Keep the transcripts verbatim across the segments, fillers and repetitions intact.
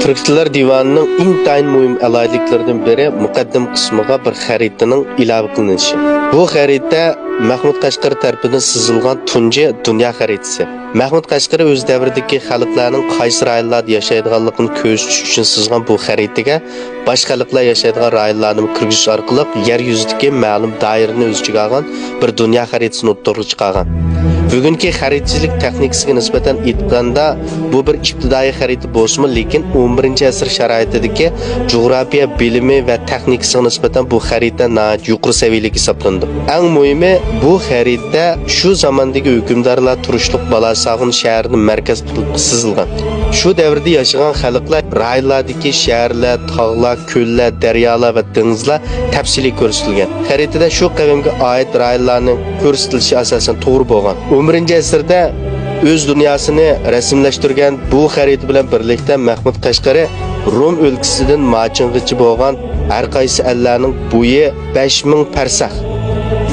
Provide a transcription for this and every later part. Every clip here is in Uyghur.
تۈركلەر دىۋانىنىڭ ئىنتايىن مۇھىم ئالاھىدىلىكلىرىدىن بىرى مۇقەددىمە قىسمىغا بىر خەرىتىنىڭ ئىلاۋە قىلىنىشى. بۇ خەرىتە مەھمۇد قەشقەرى تەرىپىدىن سىزىلغان تۇنجى دۇنيا خەرىتىسى. مەھمۇد قەشقىرى ئۆز دەۋرىدىكى خەلقلەرنىڭ قايسى رايونلاردا ياشايدىغانلىقىنى كۆرسىتىش ئۈچۈن سىزغان بۇ خەرىتىگە باشقا خەلقلەر ياشايدىغان رايونلارنىمۇ كىرگۈزۈش ئارقىلىق يەر يۈزىدىكى مەلۇم دائىرىنى ئۆز ئىچىگە ئالغان بىر دۇنيا خەرىتىسىنى ئوتتۇرىغا چىقارغان. بۈگۈنكى خەرىتىچىلىك تېخنىكىسىگە نىسبەتەن ئېيتقاندا، بۇ بىر ئىپتىدائىي خەرىتە بولسىمۇ، لېكىن ئون بىرىنچى ئەسىر شارائىتىدىكى جۇغراپىيە بىلىمى ۋە تېخنىكىسىغا نىسبەتەن بۇ خەرىتە ناھايىتى يۇقىرى سەۋىيەلىك ھېسابلىنىدۇ. ئەڭ مۇھىمى، بۇ خەرىتە شۇ زاماندىكى ھۆكۈمدارلار تۇرۇشلۇق بالاساغۇن شەھىرىنى مەركەز قىلىپ سىزىلغان. شۇ دەۋردە ياشىغان خەلقلەر، رايونلاردىكى شەھەرلەر، تاغلار، كۆللەر، دەريالار ۋە دېڭىزلار تەپسىلىي كۆرسىتىلگەن. خەرىتىدە شۇ قەۋمگە ئائىت رايونلارنىڭ كۆرسىتىلىشى ئاساسەن توغرا بولغان. ئون بىرىنچى ئەسىردە ئۆز دۇنياسىنى رەسىملەشتۈرگەن بۇ خەرىتە بىلەن بىرلىكتە مەھمۇد قەشقىرى رۇم ئۆلكىسىدىن ماچىنغىچە بولغان ھەر قايسى ئەللەرنىڭ بويى بەش مىڭ پەرسەخ،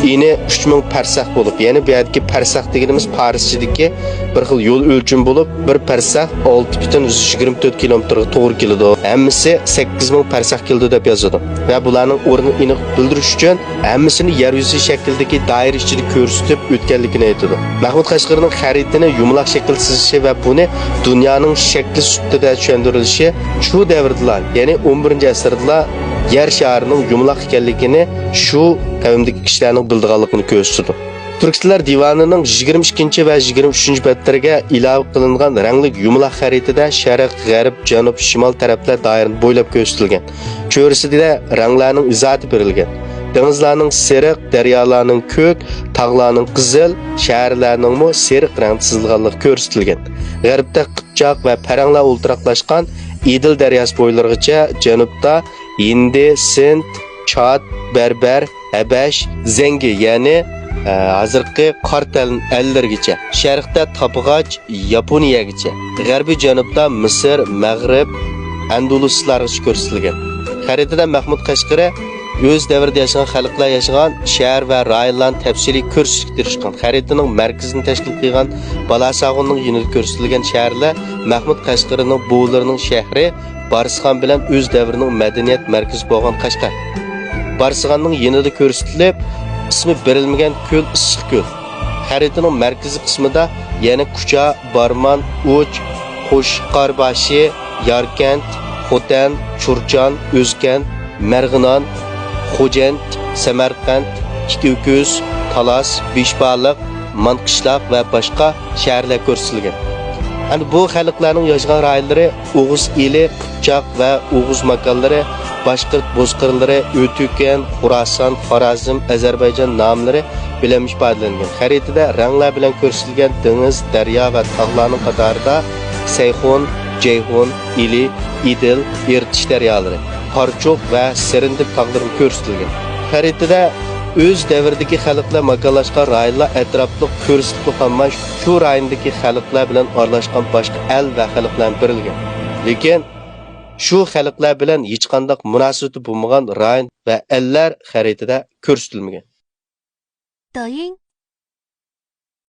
ئېنى ئۈچ مىڭ پەرسەخ بولۇپ، يەنى بۇ يەردىكى پەرسەخ دېگىنىمىز پارسچىدىكى بىر خىل يول ئۆلچىمى بولۇپ، بىر پەرسەخ ئالتە پۈتۈن يۈز يىگىرمە تۆت كىلومېتىرغا توغرا كېلىدۇ. ھەممىسى سەككىز مىڭ پەرسەخ كېلىدۇ دەپ يازىدۇ. ۋە بۇلارنىڭ ئورنىنى ئېنىق بىلدۈرۈش ئۈچۈن، ھەممىسىنى يەر يۈزى شەكلىدىكى دائىرە ئىچىدە كۆرسىتىپ ئۆتكەنلىكىنى ئېيتىدۇ. مەھمۇد قەشقىرىنىڭ خەرىتىنى يۇمىلاق شەكىل سىزىشى ۋە بۇنى دۇنيانىڭ شەكلى سۈپىتىدە چۈشەندۈرۈلۈشى شۇ دەۋردىلا، يەنى ئون بىرىنچى ئەسىردىلا يەر شارىنىڭ يۇمىلاق ئىكەنلىكىنى شۇ قەۋمدىكى كىشىلەرنىڭ بىلىدىغانلىقىنى كۆرسىتىدۇ. تۈركلەر دىۋانىنىڭ يىگىرمە ئىككىنچى ۋە يىگىرمە ئۈچىنچى بەتلىرىگە ئىلاۋە قىلىنغان رەڭلىك يۇمىلاق خەرىتىدە شەرق، غەرب، جەنۇب، شىمال تەرەپلەر دائىرىنى بويلاپ كۆرسىتىلگەن. چۆرىسىدە رەڭلەرنىڭ ئىزاھاتى بېرىلگەن. دېڭىزلارنىڭ سېرىق، دەريالارنىڭ كۆك، تاغلارنىڭ قىزىل، شەھەرلەرنىڭمۇ سېرىق رەڭدە سىزىلغانلىقى كۆرسىتىلگەن. غەربتە قىپچاق ۋە پەرەڭلەر ئولتۇراقلاشقان ئېدىل دەرياسى بويلىرىغىچە، جەنۇبتا ھىندى، سىند، چاد، بەربەر، ھەبەش، زەڭگى، يەنى، ئە، ھازىرقى قارتەل ئەللىرىگىچە، شەرقتە تاپىغاچ، ياپونىيەگىچە، غەربىي جەنۇبتا مىسىر، مەغرىب، ئەندۇلۇسلارغىچە كۆرسىتىلگەن. خەرىتىدە مەھمۇد قەشقىرى ئۆز دەۋرىدە ياشىغان خەلقلەر ياشىغان شەھەر ۋە رايونلارنى تەپسىلىي كۆرسىتىشكە تىرىشقان. خەرىتىنىڭ مەركىزىنى تەشكىل قىلغان بالاساغۇننىڭ يېنىدا كۆرسىتىلگەن شەھەرلەر مەھمۇد قەشقىرىنىڭ بوۋىلىرىنىڭ شەھىرى بارسىخان بىلەن ئۆز دەۋرىنىڭ مەدەنىيەت مەركىزى بولغان قەشقەر. بارسىخاننىڭ يېنىدا كۆرسىتىلىپ، ئىسمى بېرىلمىگەن كۆل ئىسسىق كۆل. خەرىتىنىڭ مەركىزىي قىسمىدا يەنە كۇچا، بارمان، ئۇچ، قوشقارباشى، ياركەنت، خوتەن، چۇرچان، ئۆزكەنت، مەرغىنان، خوجەنت، سەمەرقەنت، ئىككى ئۆكۈز، تالاس، بېشبالىق، مانقىشلاق ۋە باشقا شەھەرلەر كۆرسىتىلگەن. ئەمدى بۇ خەلقلەرنىڭ ياشىغان رايونلىرى ئوغۇز ئېلى، قىپچاق ۋە ئوغۇز ماكانلىرى، باشقىرت بوزقىرلىرى، ئۆتۈكەن، خوراسان، خارازم، ئەزەربەيجان ناملىرى بىلەن ئىپادىلەنگەن. خەرىتىدە رەڭلەر بىلەن كۆرسىتىلگەن دېڭىز، دەريا ۋە تاغلارنىڭ قاتارىدا سەيخۇن، جەيھۇن، ئىلى، ئىدىل، ئىرتىش دەريالىرى، قارىچوغ ۋە سېرىندىپ تاغلىرىمۇ كۆرسىتىلگەن. خەرىتىدە ئۆز دەۋرىدىكى خەلقلەر ماكانلاشقان رايونلار ئەتراپلىق كۆرسىتىپلا قالماي، شۇ رايوندىكى خەلقلەر بىلەن ئارىلاشقان باشقا ئەل ۋە خەلقلەرمۇ بېرىلگەن. لېكىن شۇ خەلقلەر بىلەن ھېچقانداق مۇناسىۋىتى بولمىغان رايون ۋە ئەللەر خەرىتىدە كۆرسىتىلمىگەن. 抖音、